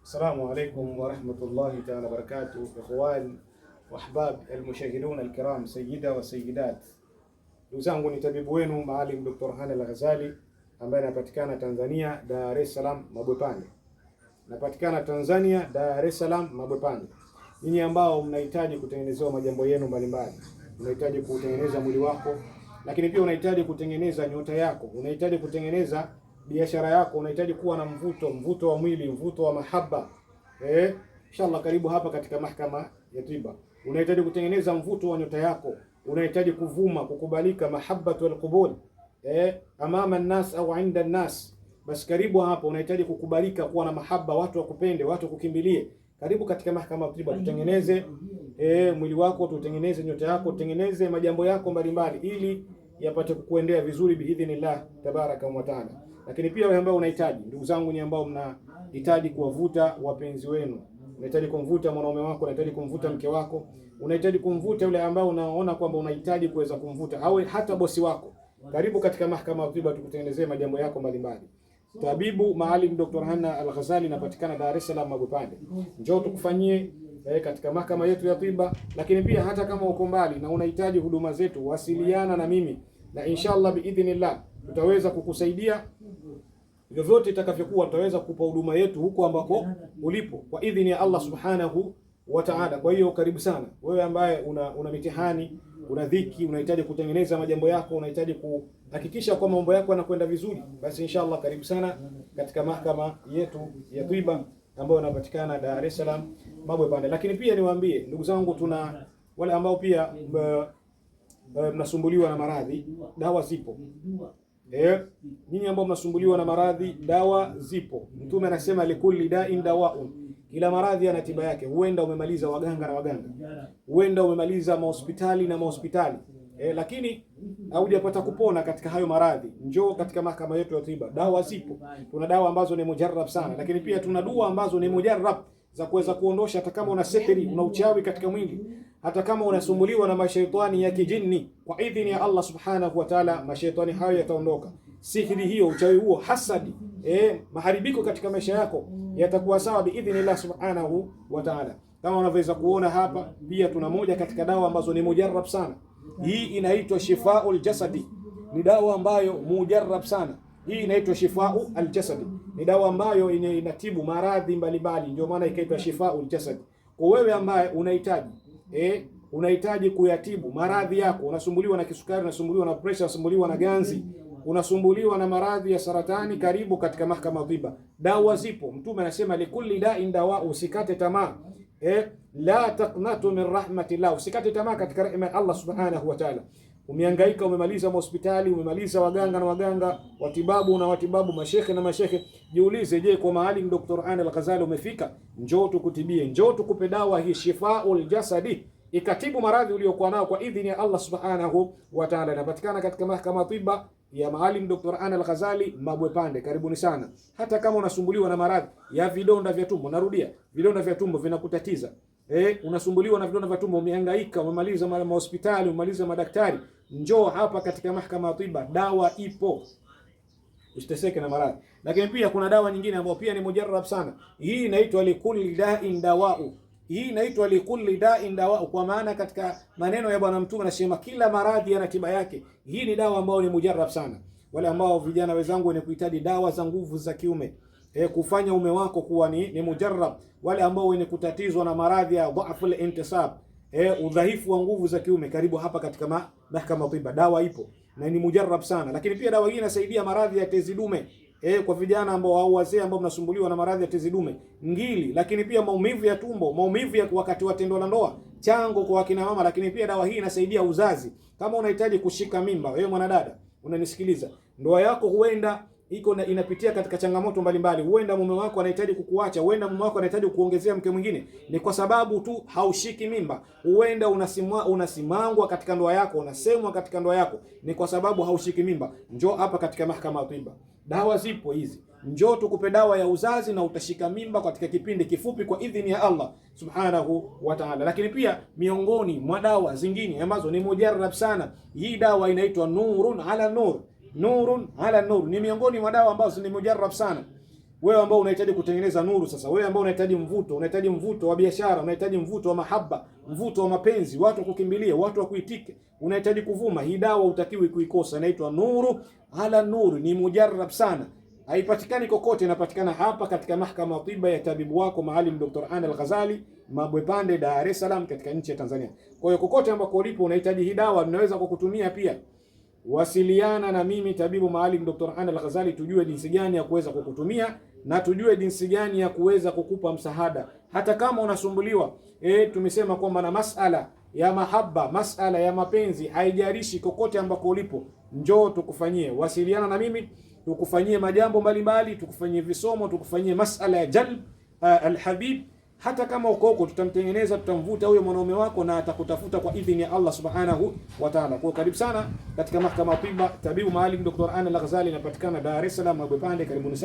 Assalamu alaikum warahmatullahi taala wabarakatuh, ikhwan wa ahbab almushahidun alkiram, sayyida wa sayyidat. Ndugu zangu, ni tabibu wenu Maalim Dr. Hana Al-Ghazali ambaye anapatikana Tanzania, Dar es Salaam Mabwepande. Napatikana Tanzania, Dar es Salaam Mabwepande. Ninyi ambao mnahitaji kutengenezewa majambo yenu mbalimbali, unahitaji kutengeneza mwili wako, lakini pia unahitaji kutengeneza nyota yako, unahitaji kutengeneza biashara yako, unahitaji kuwa na mvuto, mvuto wa mwili, mvuto wa mahaba. Inshallah, karibu hapa katika mahakama ya tiba. Unahitaji kutengeneza mvuto wa nyota yako, unahitaji kuvuma, kukubalika, mahabbatu wal qubul, amama nnas au inda nnas, basi karibu hapa. Unahitaji kukubalika, kuwa na mahaba, watu wakupende, watu wakukimbilie. Karibu katika mahakama ya tiba, tutengeneze mwili wako, tutengeneze nyota yako, tutengeneze majambo yako mbalimbali ili yapate kukuendea vizuri biidhnillah tabaraka wa taala. Lakini pia wewe ambao unahitaji, ndugu zangu, ni ambao mnahitaji kuwavuta wapenzi wenu, unahitaji kumvuta mwanaume wako, unahitaji kumvuta mke wako, unahitaji kumvuta yule ambao unaona kwamba unahitaji kuweza kumvuta, au hata bosi wako, karibu katika mahakama ya tiba tukutengenezee majambo yako mbalimbali. Tabibu Maalim Dr. Hanna Al-Ghazali inapatikana Dar es Salaam Magopande. Njoo tukufanyie katika mahakama yetu ya tiba. Lakini pia hata kama uko mbali na unahitaji huduma zetu, wasiliana na mimi na inshallah biidhnillah tutaweza kukusaidia vyovyote itakavyokuwa, tutaweza kukupa huduma yetu huko ambako ulipo kwa idhini ya Allah subhanahu wa ta'ala. Kwa hiyo karibu sana wewe ambaye una mitihani, una dhiki, unahitaji kutengeneza majambo yako, unahitaji kuhakikisha kwamba mambo yako yanakwenda vizuri, basi inshallah karibu sana katika mahakama yetu ya tiba ambayo inapatikana Dar es Salaam Mabwepande. Lakini pia niwaambie ndugu zangu, tuna wale ambao pia mnasumbuliwa na maradhi, dawa zipo. Nyinyi ambao mnasumbuliwa na maradhi, dawa zipo. Mtume anasema likulli da'in dawaun, kila maradhi yana tiba yake. Huenda umemaliza waganga na waganga, huenda umemaliza mahospitali na mahospitali, lakini haujapata kupona katika hayo maradhi. Njoo katika mahakama yetu ya tiba, dawa zipo. Tuna dawa ambazo ni mujarrab sana, lakini pia tuna dua ambazo ni mujarrab za kuweza kuondosha hata kama una sihiri, una uchawi katika mwili, hata kama unasumbuliwa na mashaitani ya kijini, kwa idhini ya Allah subhanahu wa ta'ala, mashaitani hayo yataondoka. Sihiri hiyo, uchawi huo, hasadi, maharibiko katika maisha yako yatakuwa sawa biidhnillah subhanahu wa ta'ala. Kama unavyoweza kuona hapa, pia tuna moja katika dawa ambazo ni mujarrab sana. Hii inaitwa shifaul jasadi, ni dawa ambayo mujarrab sana. Hii inaitwa shifau aljasadi, ni dawa ambayo inatibu maradhi mbalimbali, ndio maana ikaitwa shifaul jasadi. Kwa wewe ambaye unahitaji unahitaji kuyatibu maradhi yako, unasumbuliwa na kisukari, unasumbuliwa na pressure, unasumbuliwa na ganzi, unasumbuliwa na maradhi ya saratani, karibu katika mahakama ya tiba, dawa zipo. Mtume anasema likulli da'in dawa, usikate tamaa. La taqnatu min rahmatillah, usikate tamaa katika rehema ya Allah subhanahu wa ta'ala. Umehangaika, umemaliza mahospitali, umemaliza waganga na waganga, watibabu na watibabu, mashekhe na mashekhe. Jiulize, je, kwa Maalim Dr. Hana Al-Ghazali umefika? Njoo tukutibie, njoo tukupe dawa hii shifaul jasadi, ikatibu maradhi uliyokuwa nao kwa idhini ya Allah subhanahu wa ta'ala. Inapatikana katika mahakama tiba ya Maalim Dr. Hana Al-Ghazali Mabwepande. Karibuni sana. Hata kama unasumbuliwa na maradhi ya vidonda vya tumbo, narudia, vidonda vya tumbo vinakutatiza. Unasumbuliwa na vidonda vya tumbo, umehangaika, umemaliza mahospitali, umemaliza madaktari, njoo hapa katika mahakama ya tiba, dawa ipo, usiteseke na maradhi. Lakini pia kuna dawa nyingine ambayo pia ni mujarrab sana. Hii inaitwa likulli da'in dawa'u. Hii inaitwa likulli da'in dawa'u, kwa maana katika maneno ya Bwana Mtume anasema kila maradhi yana tiba yake. Hii ni dawa ambayo ni mujarrab sana. Wale ambao vijana wenzangu wenye kuhitaji dawa za nguvu za kiume, kufanya ume wako kuwa ni mujarrab. Wale ambao wenye kutatizwa na maradhi ya dhaifu intisab, udhaifu wa nguvu za kiume, karibu hapa katika mahakama tiba, dawa ipo na ni mujarrab sana. Lakini pia dawa hii inasaidia maradhi ya tezi dume, kwa vijana ambao au wazee ambao mnasumbuliwa na maradhi ya tezi dume, ngili, lakini pia maumivu ya tumbo, maumivu ya wakati wa tendo la ndoa, chango kwa wakina mama. Lakini pia dawa hii inasaidia uzazi. Kama unahitaji kushika mimba, wewe mwanadada unanisikiliza, ndoa yako huenda iko na inapitia katika changamoto mbalimbali. Huenda mume wako anahitaji kukuacha, huenda mume wako anahitaji kuongezea mke mwingine, ni kwa sababu tu haushiki mimba. Huenda unasimangwa katika ndoa yako, unasemwa katika ndoa yako, ni kwa sababu haushiki mimba. Njoo hapa katika mahakama ya tiba, dawa zipo hizi. Njoo tukupe dawa ya uzazi na utashika mimba katika kipindi kifupi kwa idhini ya Allah subhanahu wa ta'ala. Lakini pia miongoni mwa dawa zingine ambazo ni mujarrab sana, hii dawa inaitwa nurun ala nur. Nurun ala nur ni miongoni mwa dawa ambazo ni mujarrab sana. Wewe ambao unahitaji kutengeneza nuru sasa, wewe ambao unahitaji mvuto, unahitaji mvuto wa biashara, unahitaji mvuto wa mahaba, mvuto wa mapenzi, watu wa kukimbilia, watu wa kuitike, unahitaji kuvuma, hii dawa hutakiwi kuikosa. Inaitwa nuru ala nuru, ni mujarrab sana, haipatikani kokote, inapatikana hapa katika mahakama tiba ya tabibu wako Maalim Dr. Ana Al-Ghazali, Mabwepande, Dar es Salaam, katika nchi ya Tanzania. Kwa hiyo kokote ambako ulipo unahitaji hii dawa, tunaweza kukutumia pia. Wasiliana na mimi tabibu Maalim Dr. Ana Al-Ghazali, tujue jinsi gani ya kuweza kukutumia na tujue jinsi gani ya kuweza kukupa msaada, hata kama unasumbuliwa. Tumesema kwamba na masala ya mahaba, masala ya mapenzi, haijalishi kokote ambako ulipo, njoo tukufanyie. Wasiliana na mimi tukufanyie majambo mbalimbali, tukufanyie visomo, tukufanyie masala ya jalb alhabib. Hata kama uko huko, tutamtengeneza, tutamvuta huyo mwanaume wako na atakutafuta kwa idhini ya Allah subhanahu wa ta'ala. Kwa karibu sana katika mahakama tiba, tabibu Maalim Dr. Ana Al-Ghazali, inapatikana Dar es Salaam, Mabwepande. Karibuni sana.